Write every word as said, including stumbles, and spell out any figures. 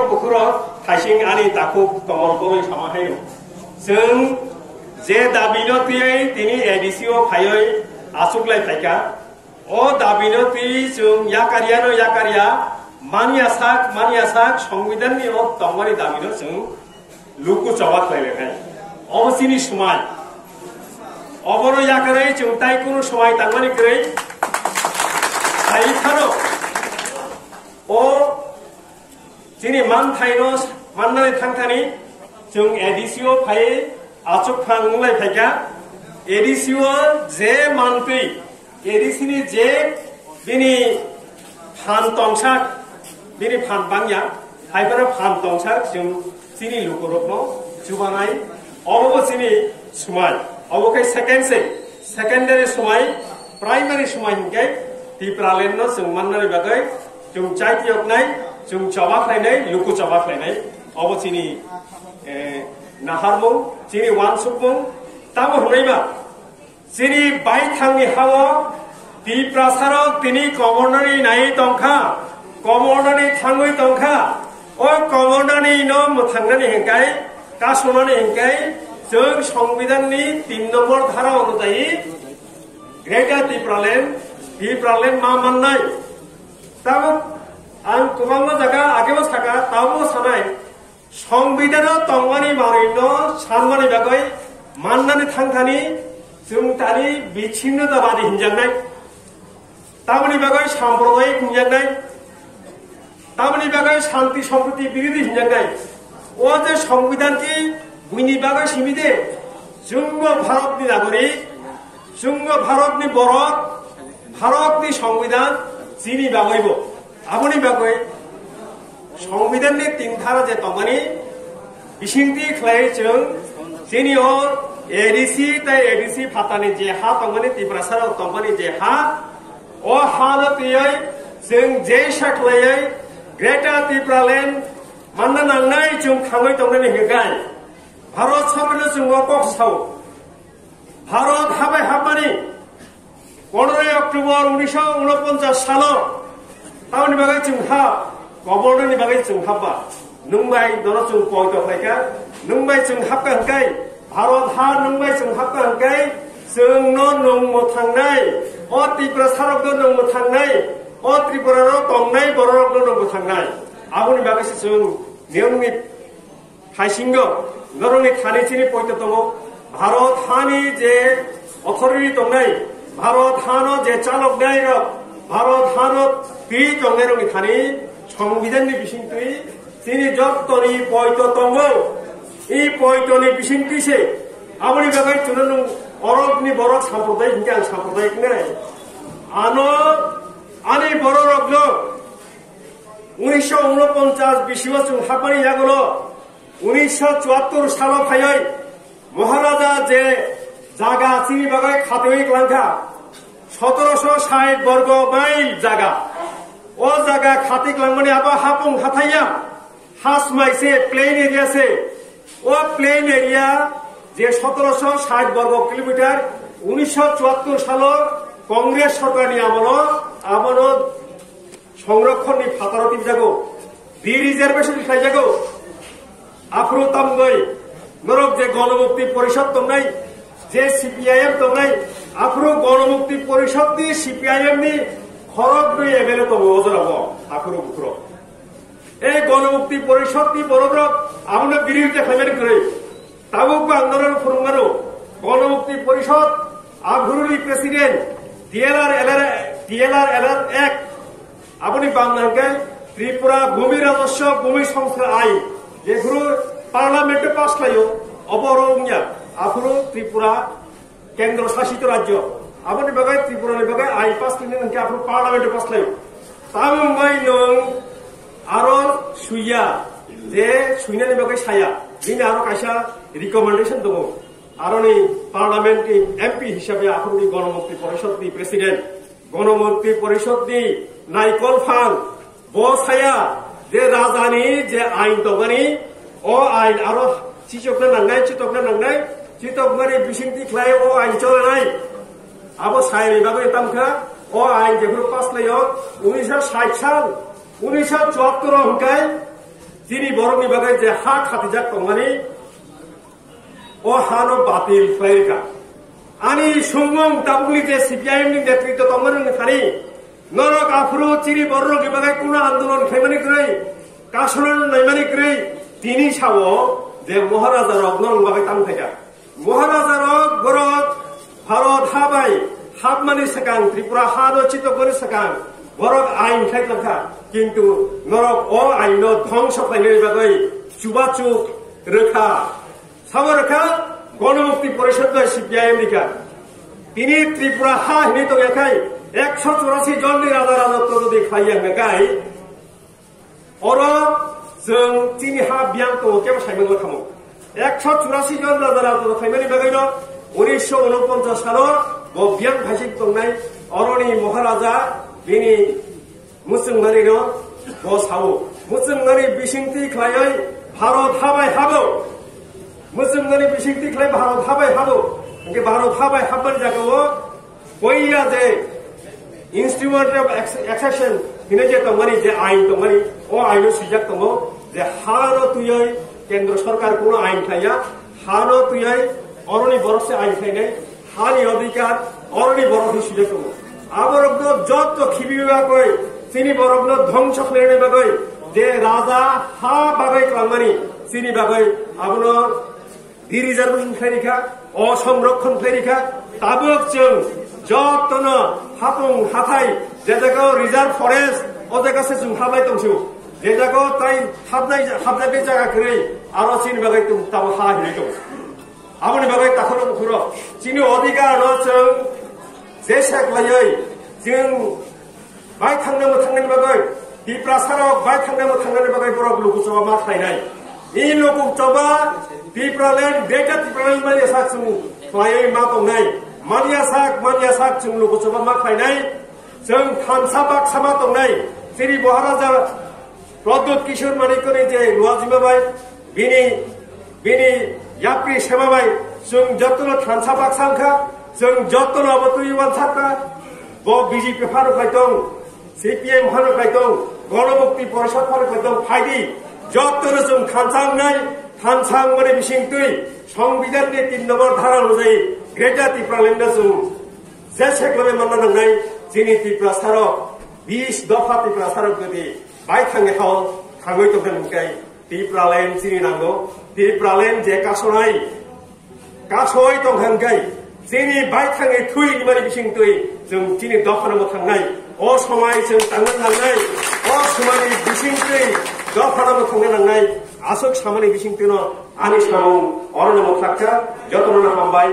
Bukhurok thaising ani takhuk tongol koloi sama haino. Chwng je dabino twiwi tini A D C o phaiwi achuklai phaikha. O dabino twi chwng yakarya no yakarya, manya sak, manya sak, Songbidanni o tongmani dabino chwng luku choba khlai lai nai. Obo chini swmai. Obono yakarwi chwng tai kunu swmai tangmani kwrwi. Hai phano o chini manthaino mannani thangthani chwng A D C o phai achuk phang wnglai phaikha. A D C o je mantwi, A D C ni je bini phan tongsak, bini phan bangya, hai phano phan tongsak chwng chini lukurokno chubanai, obo chini swmai. Obo khe second se, secondary swmai, primary swmai hinkhe Tipraland no chwng mannani bagwi chwng chaitiyoknai, chwng choba khlainai, luku choba khlainai. Obo chini, eh, naharmung, chini wansukmung, tamo hwnwi ba chini baithangni hao Tiprasarok tini komornani nai tongkha, komornani thangwi tongkha. O komornani no mwthangnani hinkai, kasonani hinkai, chwng Songbidanni tin nombor dhara onujayi Greater Tipraland, Tipraland ma mannai. Tabuk ang kwbangma jaga agebo saka, tabuk sanai, Songbidan o tongmani manwi no sanmani bagwi mannani thangthani chwng tani bichinno dabadi hinjaknai. Tamoni bagwi samprodayik hinjaknai. Tamoni bagwi shanti sompriti birodhi hinjaknai. O je Songbidan ki buini bagwi simi de, chwngbo Bharatni nagorik, chwngbo Bharatni borok, Bharatni Songbidan chini bagwibo. Aboni bagwi Songbidanni tin dhara je tongmani bisingtwi khlai chwng chini o A D C tei A D C phatani je ha tongmani, Tiprasarok tongmani je ha, o ha no twiwi chwng je sa khlaiwi Greater Tipraland manna nangnai chwng thangwi tongnani hinkhe Bharat Sorkarno chwng o kok sao. Bharat habai hapmani Pondoroy October unisho unoponchas salo tamoni bagwi chwng hap, komornani bagwi chwng hapba. Nwng bai nono chwng poito khlaikha, nwng bai chwng hapkha hwnkhe, Bharat ha nwng bai chwng hapkha hwnkhe, chwngno nwng mwthangnai, o Tiprasarokno nwng mwthangnai, o Tripuraro tongnai bororokno nwng mwthangnai. Aboni bagwi se chwng niyomni Haisingo, norokni thani chini poito tongo. Bharat hani je authority tongnai, Bharat hano je chaloknai rok, Bharat hano twi tongnai rokni thani Songbidanni bisingtwi chini jottoni poito tongo. I poitoni bisingtwi se aboni bagwi chwngno nwng orokni borok samprodayik hinkhe ang samprodayik nai. Ano ani bororokno unisho unoponchas bisio chwng hapmani yagulo unisho chuattor salo phaiwi Maharaja je jaga chini bagwi khatiwi klangkha, sotoroso sait borgo mile jaga. O jaga khati klangmani abo hapung hathaiya, hasmai se, plain area se. O plain area je sotoroso sait borgo kilometer, unisho chuattor salo Congress sorkarni amolo abono Songrokkhonni phataro tibjago, de-reservation khlaijago. Aphuru tamgwi norok je Ganamukti Porishad tongnai, je C P I M tongnai, aphuru Ganamukti Porishad ni C P I M ni khorok dui M L A tongo o jorao, aphuru bukhuro. E Ganamukti Porishad ni borokrok abono birodita khlaimani kwrwi. Tabuk bo ang norok phwrwngmano, Ganamukti Porishad, aphuruni President, T L R, L R, T L R, L R Act, aboni bangma hwnkhe Tripura Bhumi Rajaswa Bhumi Songchar Ain, jephuru Parliament o pass khlaio, obo oro wngya, aphuru Tripura Kendro Sasito Rajyo, aboni bagwi Tripura ni bagwi ain pass khlainani hwnkhe aphuru Parliament o pass khlaio. Tamo wngbai nwng aro suiya, je suinani bagwi saya, bini aro kaisa recommendation tongo. Aroni Parliament ni M P hisabe aphuruni Ganamukti Porishad ni President, Ganamukti Porishad ni naikol phan, bo saya je rajani je ain tongmani, o ain aro chichokna nangnai, chitokna nangnai, chitokmani bisingtwi khlai o ain cholanai. Abo saini bagwi tamkha, o ain jephuru pass khlaio, unisho sait sal, unisho chuattor o hwnkhe, Chini borokni bagwi je ha khatijak tongmani, o hano batil khlai rwkha. Ani sumung tabukni je C P I M ni netritwo tongmani thani, norok aphuru chini bororokni bagwi kuno andolon khlaimani kwrwi, kasonano naimani kwrwi, tini sao je Maharaja rok norokni bagwi tamo khaikha. Maharaja rok borok Bharat ha bai hapmani swkang, Tripura ha no chitokmani swkang borok ain khlai tongkha, kintu norok o ain no dhongso khlainani bagwi chubachu rwkha. Sabo rwkha Ganamukti Porishad bai C P I M rikha. Tini Tripura ha hinwi tongya khai ekso churasi jonni raja rajotwo jodi khlaiya hwnka khai, oro chwng chini ha biyang tongo kebo saimano thamo. Ekso churasi jon raja rajotwo khlaimani bagwino unisho unoponchas salo bo biyang phaising tongnai, oroni Maharaja bini muchungmarino bo sao. Muchungmari bisingtwi khlaiwi Bharat ha bai habo. Muchungmari bisingtwi khlai Bharat ha bai habo. Hwnkhe Bharat ha bai habmani jagao koiya je Instrument of Ex-, Exception hinwi je tongmani, je ain tongmani, o aino swijak tongo je hano twiwi Kendra Sarkar kuno ain khlaiya, hano twiwi oroni borok se ain khlainai, hani odhikar oroni borok ni swijak tongo. Aborokno jotto khibiwi bagwi, chini borokno dhongso khlainani bagwi, je raja ha bagwi kwlangmani, chini bagwi abono de-reservation khlai rikha, o songrokhon khlai rikha, tabuk chwng jottono hapung hathai, je jagao reserve forest, o jaga se chwng habai tongsu. Je jagao tai hapnai, hapjaknai jaga kwrwi, aro chini bagwi chwng tabuk ha hinwi tongo. Aboni bagwi takhorok bukhurok chini odhikar no chwng jesa khlaiwi chwng bai thangna mwthangnani bagwi, Tiprasa rok bai thangna mwthangnani bagwi borok luku choba ma khlainai. I luku choba Tipraland, Greater Tipraland manya sak chwng khlaiwi ma tongnai. Manya sak, manya sak chwng luku choba ma khlainai. Chwng thansa baksa ma tongnai. Chini Maharaja Pradyut Kishore Manikyani je luajima bai, bini, bini yapri sema bai, chwng jottono thansa baksa wngkha, chwng jottono abo twi wansakha, bo B J P phano khai tong, C P M phano khai tong, Ganamukti Porishad phano khai tong, phaidi, jottono chwng thansa wngnai, thansa wngmani bisingtwi, Songbidanni tin nombor dhara onujai, Greater Tipraland no chwng je seklome manna nangnai, chini Tiprasarok, bis dopha Tiprasarok jodi bai thangwi hao thangwi tongkha hwnkhe, Tipraland chini nango, Tipraland je kasonai, kasoi tongkha hwnkhe, chini bai thangwi thwi hinmani bisingtwi chwng chini dophano mwthangnai. O somai chwng tangna nangnai, o somani bisingtwi dophano mwthangna nangnai, aswk samani bisingtwino ani samung orono mwthakha, jotono hambai.